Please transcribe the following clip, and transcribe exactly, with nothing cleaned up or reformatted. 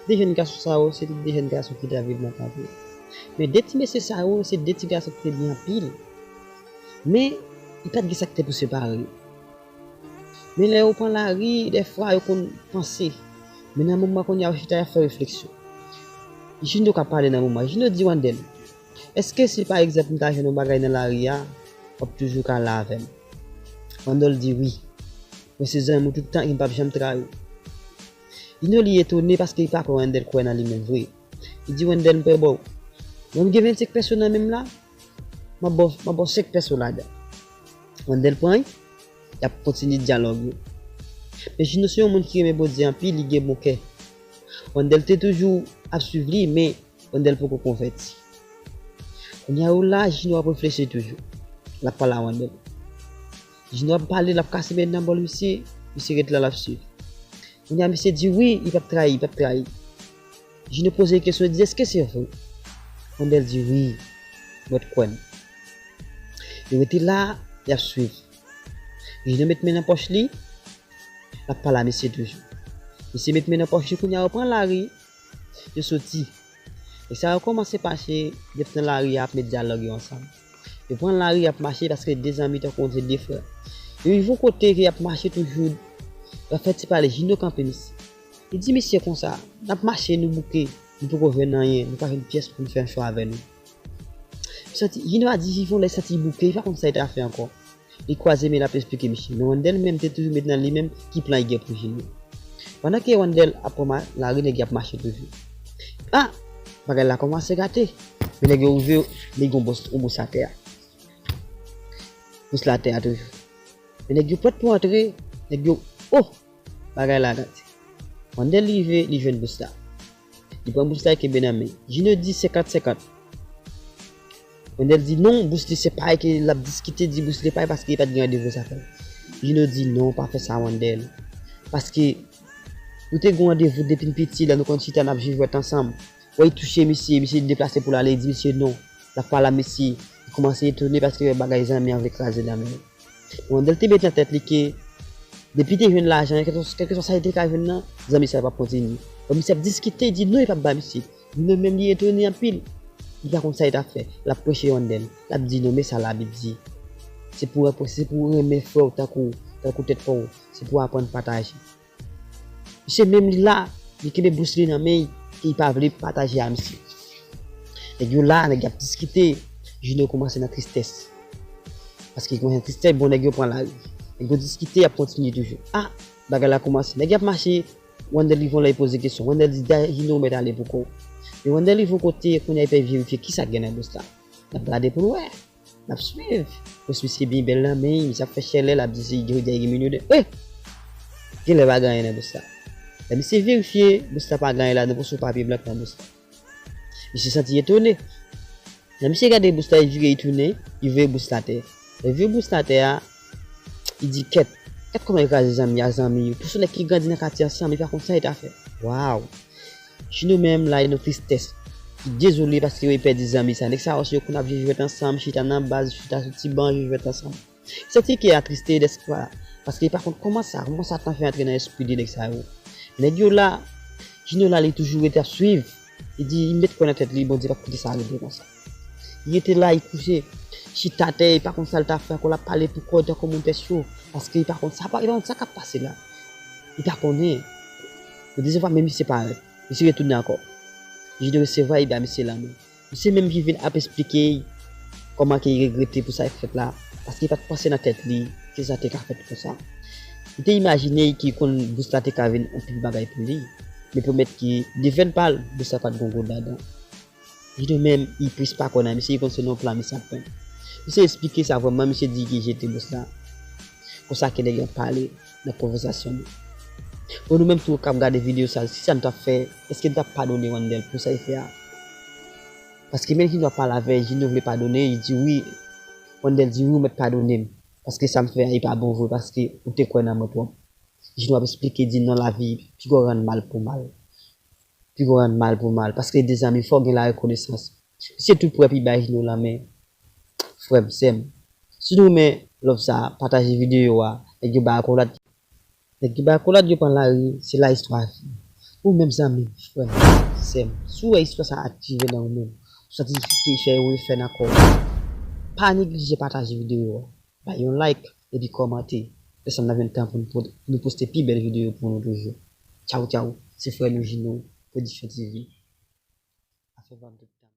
De jèn gason sa yo, se te de jèn gason ki t ap viv nan katye. Men de ti mesye sa yo, se de ti gason ki te byen anpil. Men, li pa t gen sa ki te pou separe yo. Men lè yo pran lari, dèfwa yo konn panse. Men nan moman kounye a, yo chita, y ap fè refleksyon. Jino k ap pale nan moman. Jino di Wandèl, èske si pa egzanp m ta jwenn yon bagay nan lari a, w ap toujou ka la avè m? Wandèl di wi. Mwen se zanmi w tout tan e m p ap janm trayi w. Jino li etone paske li pa kwè Wandèl kwè nan li menm vre. Li di Wandèl, m prè ba w. Mwen m gen vennsenk pèso nan men m la, m ap ba w, m ap ba w senk pèso ladan. Wandèl pran l, y ap kontinye dyalòg yo. Men Jino se yon moun ki renmen Bondye anpil, li gen bon kè. Wandèl te toujou ap swiv li, men Wandèl poko konvèti. Kounye a yo la, Jino ap reflechi toujou. L ap pale a Wandèl. Jino ap pale, l ap kase bèt nan bòl misye, misye ret la, l ap swiv. Kounye a misye di wi, li p ap trayi, li p ap trayi. Jino poze l kesyon, li di èske se vre? Wandèl di wi, mwen t kwè m. Yo rete la, y ap swiv. Jino met men nan pòch li, l ap pale a misye toujou. Misye met men nan pòch li, kounye a yo pran lari, yo soti. Nèg sa yo kòmanse mache, y ap nan lari a, ap met dyalòg yo ansanm. Yo pran lari, y ap mache paske de zanmi tankou on se de frè. Yo rive yon kote ke y ap mache toujou, y ap fè ti pale, Jino kanpe misye. Li di misye konsa, n ap mache, nou bouke, nou poko jwenn anyen, nou pa jwenn pyès pou n fè yon cho avè nou. Santi, Jino a di, Jino lè santi bouke, li pa konn sa li ta fè ankò. Li kwaze men l ap esplike misye. Men Wandèl menm te toujou met nan li menm ki plan li gen pou Jino. Pandan ke Wandèl ap pran ma-, lari, nèg y ap mache toujou. Ah! Bagay la kòmanse gate. Men nèg yo rive, men gen yon bous, yon bous atè a. Bous la atè a toujou. Men nèg yo prèt pou antre, nèg yo, oh! Bagay la gate. Wandèl rive, li jwenn bous la. Li pran bous la, li kenbe nan men. Jino di senkant senkant. Wandèl di non, bous li se pa li ke l ap diskite, di bous li pa li paske li pa t gen randevou sa fè. Jino di non, pa fè sa Wandèl. Paske nou te gen randevou depi n piti, lè nou konn chita n ap jwe jwèt ansanm. Wè, li touche misye, misye deplase pou l ale, li di misye non. L ap pale a misye, li kòmanse etone paske wè bagay zanmi an vle kraze nan men l. Wandèl te met nan tèt li ke depi te jwenn lajan, kèlkeswa sa li te ka jwenn nan, zanmi sa yo p ap kontinye. Bon, misye ap diskite, li di non, li p ap ba misye. Jino menm li etone anpil. Li pa konn sa li t ap fè. L ap preche Wandèl. L ap di non, men sa Labib di. Se pou, se pou w renmen frè w tankou, tankou tèt pa w. Se pou w aprann pataje. Misye menm li la, li kenbe bous li nan men l, ke li pa vle pataje a misye. Nèg yo la, nèg y ap diskite, Jino kòmanse nan tristès. Paske li kòmanse nan tristès, bon, nèg yo pran lari. Nèg yo diskite, y ap kontinye toujou. Ah, bagay la kòmanse. Nèg y ap mache, Wandèl rive yon lè, li poze kesyon. Wandèl di, dayè, Jino, ou mèt ale pou kò w. Men Wandèl rive yon kote, kounye a, li pè verifye kisa k gen nan bous la. L ap gade pou l wè. L ap swiv. Bous misye byen bèl nan men, misye ap fè chèlè, l ap di se jodi a gen milyonnen. Eh! Genlè pa gen anyen nan bous la. Lè misye verifye, bous la pa gen anyen ladan, pou sou papye blan k nan bous la. Misye santi etone. Lè misye gade bous la, li vire, li tounen, li voye bous la atè. Lè li voye bous la atè a, li di kèt, kèt kòman li kraze zanmi a, zanmi yo. Pou se nèg ki grandi nan katye ansanm, li pa konn sa li ta fè. Waw! Jino menm la, li nan tristès. Li dezole paske yo pèdi zanmi sa. Nèg sa yo, se yo konn ap jwe jwèt ansanm, chita nan baz, chita sou ti ban, jwe jwèt ansanm. Li santi ke atriste dèske pa, paske li pa konn kòman sa, kòman Satan fè antre nan espri de nèg sa yo. Nèg yo la, Jino la, li toujou rete ap swiv. Li di, li met kwè nan tèt li, Bondye p ap kite sa rive konsa. Li rete la, li kouche, chita atè, li pa konn sa l ta fè ankò, l ap pale pou kò l tankou moun tèt cho, paske li pa konn sa, li pa konn sa k ap pase la. Li pa konnen. Yon dezyèm fwa, men misye parèt. Misye retounen ankò. Jino resevwa, li ba misye lanmen. Misye menm ki vin ap esplike kòman ke li regrete pou sa k fèt la, paske li pa t panse nan tèt li ke sa te ka fèt konsa. Li te imajine ke konn bous la te ka vin yon pi bagay pou li, men pwomèt ke devèn pa l, bous la pa t gon goud ladan. Jino menm, li plis pa kwè nan misye, li konn se yon plan misye ap pran. Misye esplike sa vrèman, misye di ke jete bous la. Konsa ke nèg yo ap pale nan konvèsasyon nou. Bon, nou menm tou k ap gade videyo sa, kisa nou t ap fè? Èske nou t ap padone Wandèl pou sa li fè a? Paske menm Jino ap pale avè l, Jino vle padone, li di wi. Wandèl di wi, ou mèt padone m. Paske sa m fè a, li pa bon vre, paske ou te kwè nan mwen twòp. Jino ap esplike, di non, lavi piko rann mal pou mal. Piko rann mal pou mal. Paske de zanmi, fò w gen larekonesans. Misye tou prè pou l bay Jino lanmen. Frè m, sè m, si nou renmen love sa, pataje videyo a. Nèg yo bay akolad. Nèg yo bay akolad, yo pran lari, se la istwa fini. Ou menm zanmi m, frè m, sè m, si w wè istwa sa aktive nan ou menm, ou santi ke fè yon efè nan kò w, pa neglije pataje videyo a, bay yon like epi kòmante. Lè sa n ap jwenn tan pou nou, pou nou poste pi bèl videyo pou nou toujou. Tchaw tchaw, se frè nou Jino, Production T V. Afè pa m tout tan.